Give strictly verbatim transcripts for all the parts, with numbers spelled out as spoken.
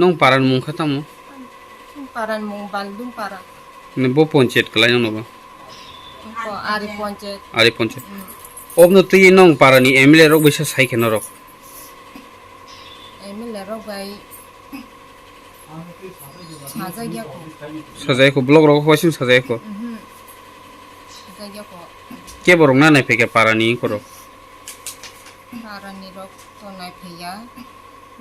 Nong paran mung kha tamo? Paran mung Baldung para. Ne bo ponchayat kalai nong ba? Ko ari ponchayat. Ari ponchayat. Mm. Obno twi nong parani M L A rok bisa sai khe norok? M L A rok bai sajagya ko. Sajai ko, block rok hoisin sajai ko. Mhm. Sajagya ko. Ke borok na nai pheke parani korok? Parani rok to nai pheya.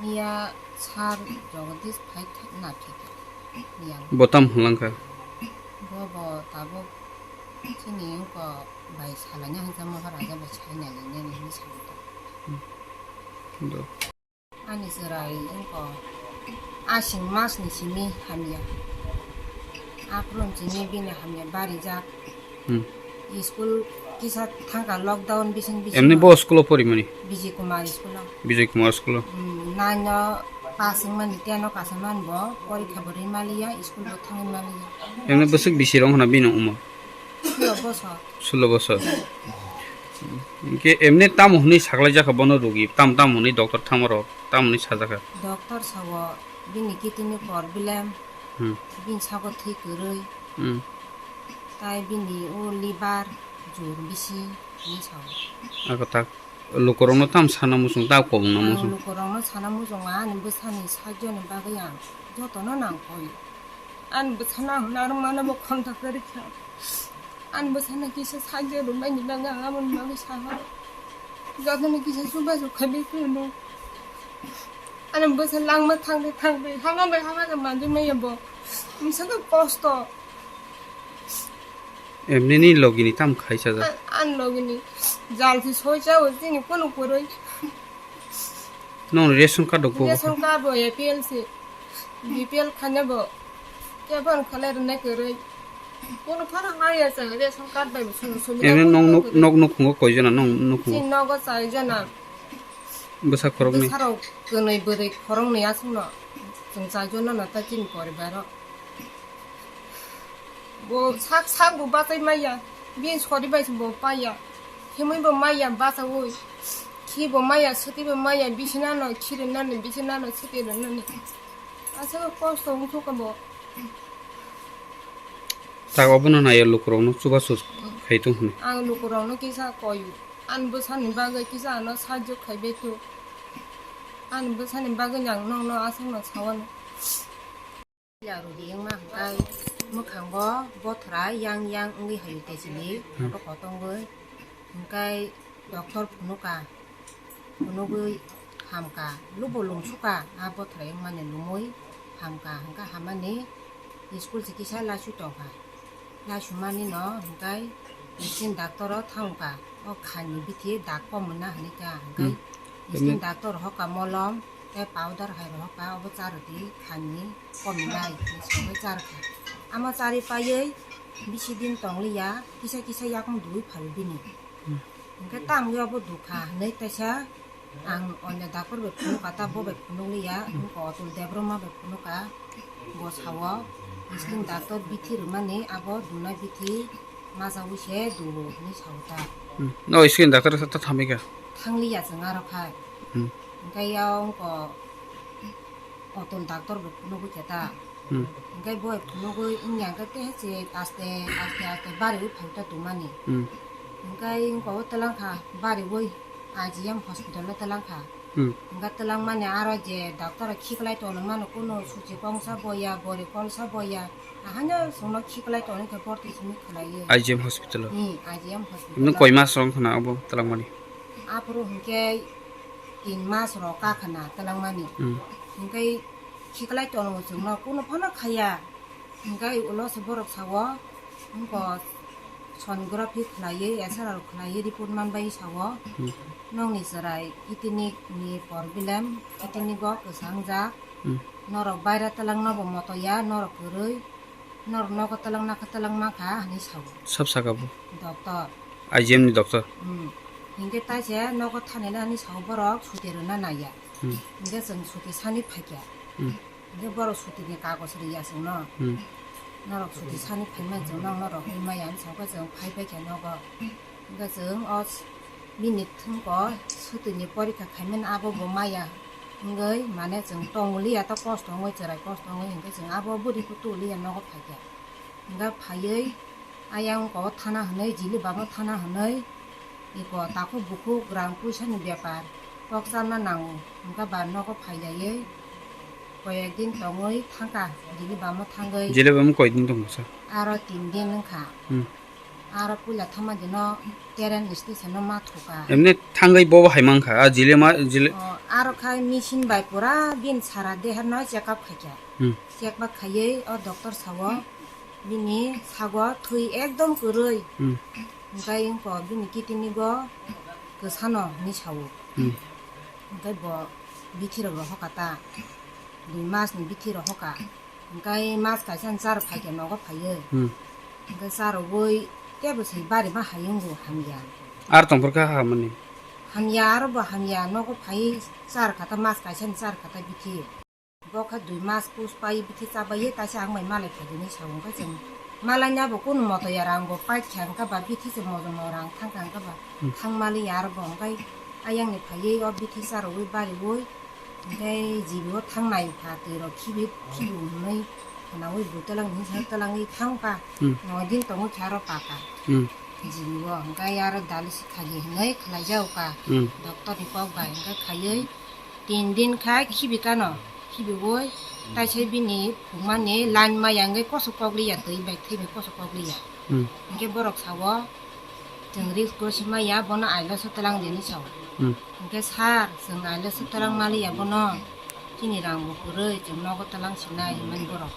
Miya sar Jagadish phai na pheke. Miya. Bo tam hwnlang kha? Bo bo tabuk chini ko bai salanya hwnsa mo raja bai sai nai le nini sa. Do. Ani chwrai wngkha asing masni simi hamya. Aphuru chini bini hamya barijak. Hmm. School kisa thangkha lockdown bising bising. Emni bo school o porimani? Bijay Kumar school o. Bijay Kumar school o. Hmm, nine o pass wngmani, ten o kasa man bo, porikha bo rwi maliya, school bo thangwi maliya. Emni bwswk bisi rong hwna bini umor? Sulo bosor. Sulo bosor. Hwnkhe emni tamo hwnwi saklai jakha bono rogi? Tam tam hwnwi doctor thamarok tamo hwnwi sajakha? Doctor sao bini kidney problem, Hmm. bini sago thwi kwrwi, Hmm. tai bini o liver jur bisi hwnwi sao. Ako tak lukurokno tam sana muchung, ta kobongna Ang muchung. Lukurokno sana muchungo ani bwsani sakyoni bagwi ang jotono nang koi. Ani bwsano ang narwkmano bo khonthok kwrwi kha. Ani bwsano kisa sakya rwbaini bagwi ang aboni bagwi saha. Jotono kisa chubachu khaibai phano. Ani bwsa langma thangwi thangwi hama bai hama khe manjak maya bo. Bwsano kosto. Emnini logini tam khai sajak? An, an logini. Jalsi soi chao chini kunu kwrwi. Nong ration card rok bo? Ration card bo A P L si. B P L khanya bo. Kebang khalai rwnai kwrwi. Kunu phano maya chang ration card bai bo sung sung. Emne nong nuk, nuk, nuk khungo koi jona nong nuk khungo? Chini nogo chai jona. Bwsa khoroknwi? Bwsarok kwnwi bwrwi khoroknwi aswkno. Chwng chai jona no ta chini poribaro. Bo sak sak bo bachai maya, bini sori bai se bo paiya, himui bo maya bachaui, khi bo maya, swtwi bo maya, bisinano khi rwnani, bisinano swtwi rwnani. Aswk kosto wngkha bo. Tak obono naiya lukurokno chubachu khai tong hwnwi. Ang lukurokno kisa koyu, ani bwsani bagwi kisa ano sahajyo khaibai tu, ani bwsani bagwi ang nokno aswkno sawano. Rudi wngma hwnkhe mwkhango bothra yang yang wngwi haio techili, hmm, kotor kotongwi. Hwnkhe doctor phunukha, phunugwi hamkha, lubo lungsukha, a bothra wngmani lumui hamkha, hwnkhe hamani school se kisa lasu tongkha. Laisumani no hwnkhe skin doctor o thangkha, o khanni bithi dak kom wngna hwnwi kha, hwnkhe, hmm, skin doctor hoka molom tei powder hai rohorkha, obo charwdi khanni kom wngnai hinwi sogwi charwkha. Amo charwi paiwi bisi din tongliya, kisa kisa yakung dui phalwi bini. Hmm. Hwnkhe tangwi obo dukha hwnwi teisa ang onyo doctor bai phunukha, ta bo bai phunukliya, wngkha Atul Debbarma bai phunukha, bo sao skin doctor bithi rwmani abo dunai bithi machaui se duo hinwi sao ta. Hmm. No skin doctor sa ta thamikha? Thangliya chwng aro khai. Hmm. Hwnkhe ya wngkha Atul doctor bai phunugwi khe ta. Hmm. Hwnkhe bo phunugwi wngya hwnkhe tei se aste aste aste bariwi phai ta tongmani. Hmm. Hwnkhe wngkha o twlangkha bariwi I G M hospital o twlangkha. Hmm. Hwnkhe twlangmani aro je doctor khiklai tongmani kunu suchi kongsa boya, bori kolsa boya, ahaino chwngno khiklai tongwi khe borti simi khlaiwi. I G M hospital o? Hmm, I G M hospital o. Nung koi mas rong khna abo twlangmani? Aphuru hwnkhe tin mas rok ka khna twlangmani. Hmm. Hwnkhe khiklai tongo chwngno, kunu phano khaiya. Hwnkhe ulo se borok sao, wngkha sonography khlaiwi, X-ray rok khlaiwi report manbai sao. Hmm. Nokni chwrai kidney ni problem, kidney o kwchang jak. Hmm. Norok baira twlangno bo motoya, norok kwrwi. Norok nogo twlang nakha, twlang makha hinwi sao. Sab saka bo? Doctor. I G M ni doctor? Hmm. Hinkhe taise nogo thani nani sao borok suti rwna naiya. Hmm. Hinkhe chwng suti sani phaikha. Hmm. Hinkhe borok suti ni kagoj rwya chwngno. Hmm. Norok suti sani phaimani chwngno norok hinmaya hinwi sakhe chwng phai phaikha nogo. Hinkhe chwng o bini thwngko suti ni porikha khaimani abo bo maya. Wngwi mane chwng tongwliya ta kosto wngwi, chwrai kosto wngwi, hinkhe chwng abo bwrwi khe tuliya nogo phaikha. Hinkhe phaiwi ayang ko thana hwnwi, jili bamo thana hwnwi, iko takhuk bukhuk rang puisa ni bepar kok charna nango, hinkhe ba nogo phailaiwi koyek din tongwi thangkha, jili bamo thangwi. Jili bamo koyek din tongkha sa? Aro tin din wngkha. Hmm. Aro puila thangma dino train station no ma thuka. Emne thangwi bobo hai mankha, a jile ma, jile. O, aro khai machine bai pura bini sara deha no check up khaikha. Hmm. Check up khaiwi o doctor sao bini sago thwi ekdom kwrwi. Hmm. Hinkhe wngkha bini kidney go kwsano hinwi sao. Hmm. Hinkhe bo bithi rok rohorkha ta, dui mas ni bithi rohorkha. Hinkhe mas kaisa ni char phaikhe nogo phaiwi. Hmm. Hinkhe charwgwi teibo se bari ma hayungo hamya. Ar tongphor kha hamani? Hamya, aro bo hamya, nogo phaiwi char kha ta, mas kaisa ni char kha ta bithi. Bo kha dui mas pus pai bithi chabai taisa ang bai malai phaidi hinwi sao, hinkhe chwng malai ni abo kunu moto ya rang bo paikha, hinkhe ba bithi se mojomo rang thangkha, hinkhe ba Hmm. thang maliya aro bo, hinkhe ayang ni phaiwi o bithi charwgwi bariwi. Hinkhe jibo thangnai kha, twi rok khibi, khibu hwnwi khwnaui bo twlang hinsa twlangwi thangkha. Hmm. Noi din tongwi kha aro paka. Hmm. Jibo hinkhe aro dialysis khaidi hwnwi khlai jago kha. Hmm. Doctor ni kok bai hinkhe khaiwi tin din kha khibi kano. Khibiwi taisa bini phungmani line maya hinkhe koso kokliya, twi bai thwi bai koso kokliya. Hmm. Hinkhe borok sao, chwng risk gosi maya, bono ailo se twlang di hinwi sao. Hmm. Hinkhe sir, chwng ailo se twlang maliya bono, chini rang bo kwrwi, chwng nogo twlang sinai hinmani borok.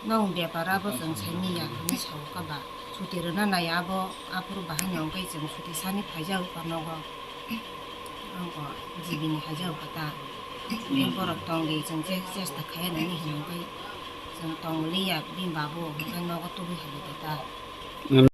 Nwng bepar abo chwng sai manya hinwi sao kha ba. Chuti rwna nai abo, aphuru bahai no wngkhe chwng chuti sani phaijago kha nogo. Ang bo G B ni haijao kha ta. Hinkhe borok tongdi, chwng je chesta khaiya nini hinwi chwng tongwliya, bini babu hinkhe nogo tubui haliya ta.